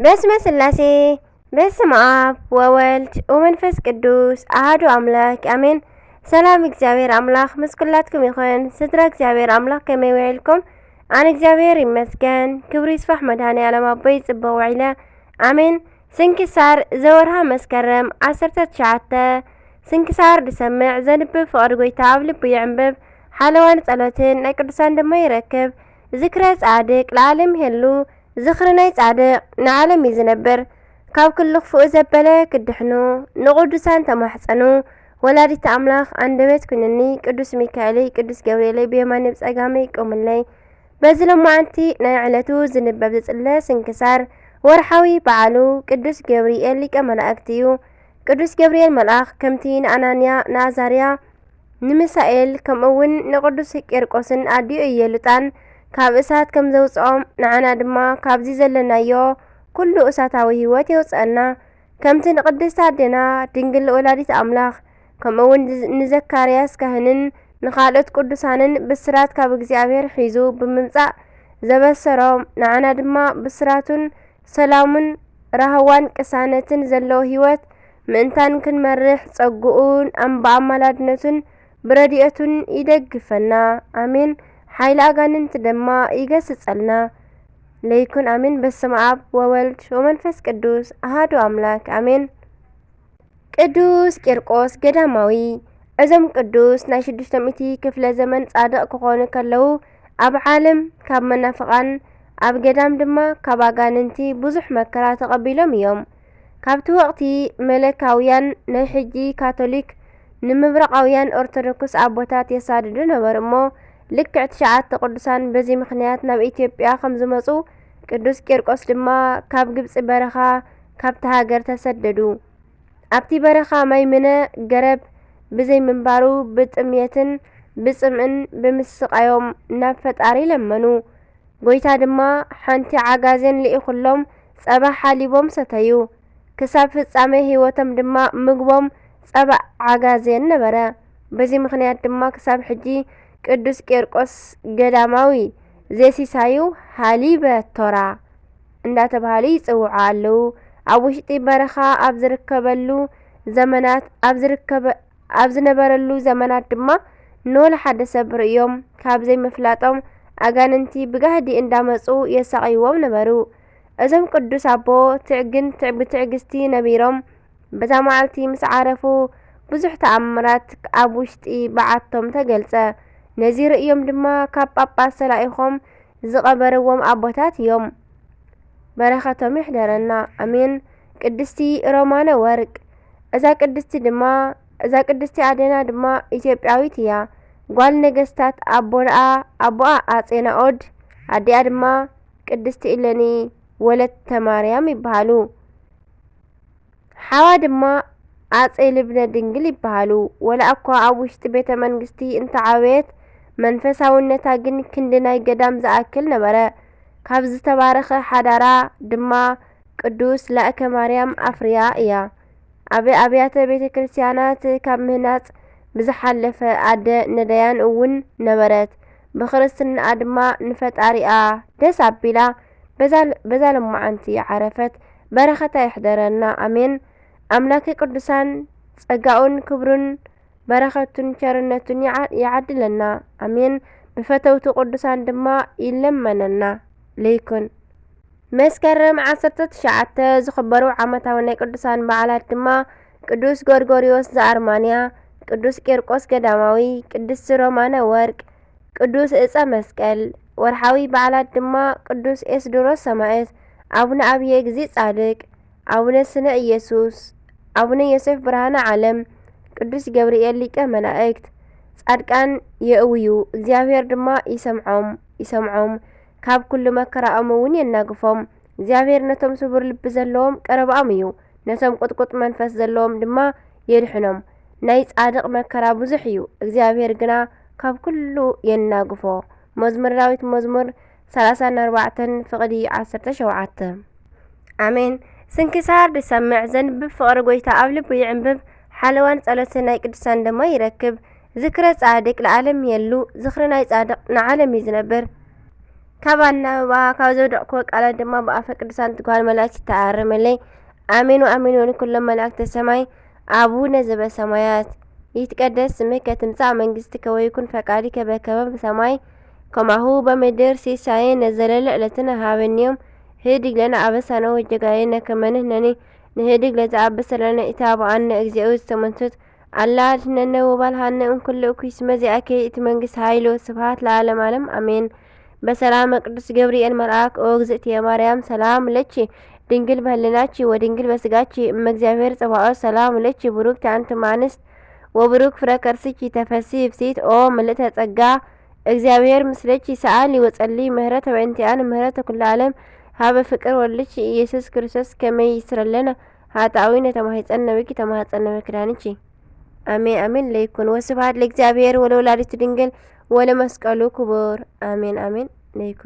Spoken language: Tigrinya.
በስመ ስላሴ፣ በስመ ኣብ ወወልድ ወመንፈስ ቅዱስ ኣሃዱ ኣምላክ ኣሜን። ሰላም እግዚኣብሔር ኣምላክ ምስ ኩላትኩም ይኹን። ስድራ እግዚኣብሔር ኣምላክ ከመይ ውዒልኩም? ኣነ እግዚኣብሔር ይመስገን፣ ክብሪ ይስፋሕ መድኃኔ ዓለም ኣቦይ፣ ጽቡቕ ውዒለ። ኣሜን። ስንክሳር ዘወርሃ መስከረም ዓሰርተ ትሽዓተ። ስንክሳር ዝሰምዕ ዘንብብ ፍቕሪ ጎይታ ኣብ ልቡ ይዕንብብ። ሓለዋን ጸሎትን ናይ ቅዱሳን ድማ ይረክብ። ዝክረ ጻድቅ ለዓለም ይሄሉ። ዝኽሪ ናይ ጻድቅ ንዓለም እዩ ዝነብር። ካብ ኩሉ ክፉእ ዘበለ ክድሕኑ ንቕዱሳን ተማሕጸኑ። ወላዲተ ኣምላኽ ኣንደበት ኩንኒ፣ ቅዱስ ሚካኤለይ፣ ቅዱስ ገብርኤለይ ብየማነይ ብጸጋመይ ይቆምለይ። በዚ ሎማዓንቲ ናይ ዕለቱ ዝንበብ ዝጽለ ስንክሳር ወርሓዊ በዓሉ ቅዱስ ገብርኤል ሊቀ መላእክት እዩ። ቅዱስ ገብርኤል መልኣኽ ከምቲ ንኣናንያ ንኣዛርያ ንሚሳኤል ከምኡ እውን ንቅዱስ ቂርቆስን ኣዲኡ ኢየሉጣን ካብ እሳት ከም ዘውፅኦም ንዓና ድማ ካብዚ ዘለናዮ ኩሉ እሳታዊ ህይወት የውፅአና። ከምቲ ንቅድስት ኣዴና ድንግል ወላዲት ኣምላኽ ከምኡ እውን ንዘካርያስ ካህንን ንኻልኦት ቅዱሳንን ብስራት ካብ እግዚኣብሔር ሒዙ ብምምፃእ ዘበሰሮም ንዓና ድማ ብስራቱን ሰላሙን ራህዋን ቅሳነትን ዘለዎ ህይወት ምእንታን ክንመርሕ ጸግኡን ኣም-፣ ብኣማላድነቱን ብረድኤቱን ይደግፈና። ኣሜን። ሓይሊ ኣጋንንት ድማ ይገስጸልና። ለይኩን ኣሜን። በስመ ኣብ ወወልድ ወመንፈስ ቅዱስ ኣሃዱ ኣምላክ ኣሜን። ቅዱስ ቂርቆስ ገዳማዊ። እዞም ቅዱስ ናይ ሽዱሽተ ሚእቲ ክፍለ ዘመን ጻድቕ ክኾኑ ከለዉ፣ ኣብ ዓለም ካብ መናፍቓን፣ ኣብ ገዳም ድማ ካብ ኣጋንንቲ ብዙሕ መከራ ተቐቢሎም እዮም። ካብቲ ወቕቲ መለካውያን፣ ናይ ሕጂ ካቶሊክ፣ ንምብራቓውያን ኦርቶዶክስ ኣቦታት የሳድዱ ነበሩ እሞ፣ ልክዕ ትሽዓተ ቅዱሳን በዚ ምኽንያት ናብ ኢትዮጵያ ከም ዝመጹ፣ ቅዱስ ቂርቆስ ድማ ካብ ግብጺ በረኻ ካብታ ሃገር ተሰደዱ። ኣብቲ በረኻ ማይ ምነ ገረብ ብዘይ ምንባሩ ብጥምየትን ብጽምእን ብምስቓዮም ናብ ፈጣሪ ለመኑ። ጎይታ ድማ ሓንቲ ዓጋዜን ልኢኹሎም ጸባ ሓሊቦም ሰተዩ። ክሳብ ፍጻሜ ህይወቶም ድማ ምግቦም ጸባ ዓጋዜን ነበረ። በዚ ምኽንያት ድማ ክሳብ ሕጂ ቅዱስ ቂርቆስ ገዳማዊ ዘሲሳዩ ሃሊበ ቶራ እንዳተባሃሉ ይጽውዑ ኣለዉ። ኣብ ውሽጢ በረኻ ኣብ ዝርከበሉ ዘመናት፣ ኣብ ዝርከበ-፣ ኣብ ዝነበረሉ ዘመናት ድማ ንወላ ሓደ ሰብ ርእዮም ካብ ዘይምፍላጦም ኣጋንንቲ ብጋህዲ እንዳመጹ የሳቕይዎም ነበሩ። እዞም ቅዱስ ኣቦ ትዕግን ትዕ-፣ ብትዕግስቲ ነቢሮም በዛ መዓልቲ ምስ ዓረፉ ብዙሕ ተኣምራት ኣብ ውሽጢ በዓቶም ተገልጸ። ነዚ ርእዮም ድማ ካብ ጳጳስ ተላኢኾም ዝቐበርዎም ኣቦታት እዮም። በረኸቶም ይሕደረና። ኣሜን። ቅድስቲ ሮማነ ወርቅ። እዛ ቅድስቲ ድማ፣ እዛ ቅድስቲ ኣዴና ድማ ኢትዮጵያዊት እያ። ጓል ነገስታት ኣቦኣ፣ ኣቦኣ ኣጼ ናኦድ፣ ኣዲኣ ድማ ቅድስቲ እሌኒ ወለተ ማርያም ይበሃሉ። ሓዋ ድማ ኣጼ ልብነ ድንግል ይበሃሉ። ወላ እኳ ኣብ ውሽጢ ቤተ መንግስቲ እንተዓበየት፣ መንፈሳውነታ ግን ክንዲ ናይ ገዳም ዝኣክል ነበረ። ካብ ዝተባረኸ ሓዳራ ድማ ቅዱስ ላእከ ማርያም ኣፍርያ እያ። ኣብ ኣብያተ ቤተ ክርስቲያናት ካብ ምህናጽ ብዝሓለፈ ኣደ ነዳያን እውን ነበረት። ብኽርስትናኣ ድማ ንፈጣሪኣ ደስ ኣቢላ በዛ፣ በዛ ለማዓንቲ ዓረፈት። በረኸታ ይሕደረና። ኣሜን። ኣምላከ ቅዱሳን ጸጋኡን ክብሩን በረኸቱን ቸርነቱን ይዓ-፣ ይዓድለና። ኣሜን። ብፈተውቱ ቅዱሳን ድማ ይለመነና። ለይኩን። መስከረም ዓሰርተ ትሽዓተ ዝኽበሩ ዓመታዊ ናይ ቅዱሳን በዓላት ድማ ቅዱስ ጎርጎርዮስ ዘኣርማንያ፣ ቅዱስ ቂርቆስ ገዳማዊ፣ ቅድስቲ ሮማነ ወርቅ፣ ቅዱስ እፀ መስቀል። ወርሓዊ በዓላት ድማ ቅዱስ ኤስድሮስ ሰማዕት፣ ኣቡነ ኣብየ እግዚእ ጻድቅ፣ ኣቡነ ስነ ኢየሱስ፣ ኣቡነ ዮሴፍ ብርሃነ ዓለም፣ ቅዱስ ገብርኤል ሊቀ መላእክት። ጻድቃን የእውዩ፣ እግዚኣብሔር ድማ ይሰምዖም፣ ይሰምዖም፣ ካብ ኩሉ መከራኦም እውን የናግፎም። እግዚኣብሔር ነቶም ስቡር ልቢ ዘለዎም ቀረባኦም እዩ፣ ነቶም ቁጥቁጥ መንፈስ ዘለዎም ድማ የድሕኖም። ናይ ጻድቕ መከራ ብዙሕ እዩ፣ እግዚኣብሔር ግና ካብ ኩሉ የናግፎ። መዝሙር ዳዊት መዝሙር ሰላሳን ኣርባዕተን ፍቕዲ ዓሰርተ ሸውዓተ። ኣሜን። ስንክሳር ዝሰምዕ ዘንብብ ፍቕሪ ጎይታ ኣብ ልቡ ይዕንብብ። ሓለዋን ጸሎትን ናይ ቅዱሳን ድማ ይረክብ። ዝክረ ጻድቅ ለዓለም የሉ፣ ዝኽሪ ናይ ጻድቕ ንዓለም እዩ ዝነብር። ካብ ኣናብባ ካብ ዘውደቕክዎ ቃላት ድማ ብኣፈ ቅዱሳን ትጓል መላእክት ይተኣረመለይ። ኣሜን ወኣሜን ወለኩሎም መላእክተ ሰማይ። ኣቡነ ዘበሰማያት ይትቀደስ ስምከ ትምጻእ መንግስትከ ወይኩን ፈቃድከ በከመ በሰማይ ከማሁ በምድር። ሲሳየነ ዘለለ ዕለትነ ሃበኒ ዮም። ህድግ ለነ አበሳነ ወጌጋየነ ከመ ንሕነኒ ንህድግ ለዘአብሰ ለነ። ኢታብአነ እግዚኦ ውስተ መንሱት አላ አድኅነነ ወባልሐነ እምኩሉ እኩይ። እስመ ዚአከ ይእቲ መንግስት ኃይል ወስብሐት ለዓለመ ዓለም አሜን። በሰላመ ቅዱስ ገብርኤል መልአክ ኦ እግዝእትየ ማርያም ሰላም ለኪ ድንግል በህልናኪ ወድንግል በስጋኪ እመ እግዚአብሔር ጸባኦት ሰላም ለኪ ብሩክቲ አንቲ እም አንስት ወብሩክ ፍረ ከርስኪ ተፈሲ ብሲት ኦ ምልእተ ጸጋ እግዚአብሔር ምስለኪ ሰአሊ ወጸሊ ምህረተ በእንቲአን ምህረተ ኩሉ ዓለም ሀበ ፍቅር ወልድኪ ኢየሱስ ክርስቶስ ከመ ይስረለነ ኃጣዊ ነተማሂጸን ነብኪ ተማህጸን ነብኪ ዳንኪ። አሜን አሜን ለይኩን። ወስብሐት ለእግዚአብሔር ወለወላዲቱ ድንግል ወለመስቀሉ ክቡር። አሜን አሜን ለይኩን።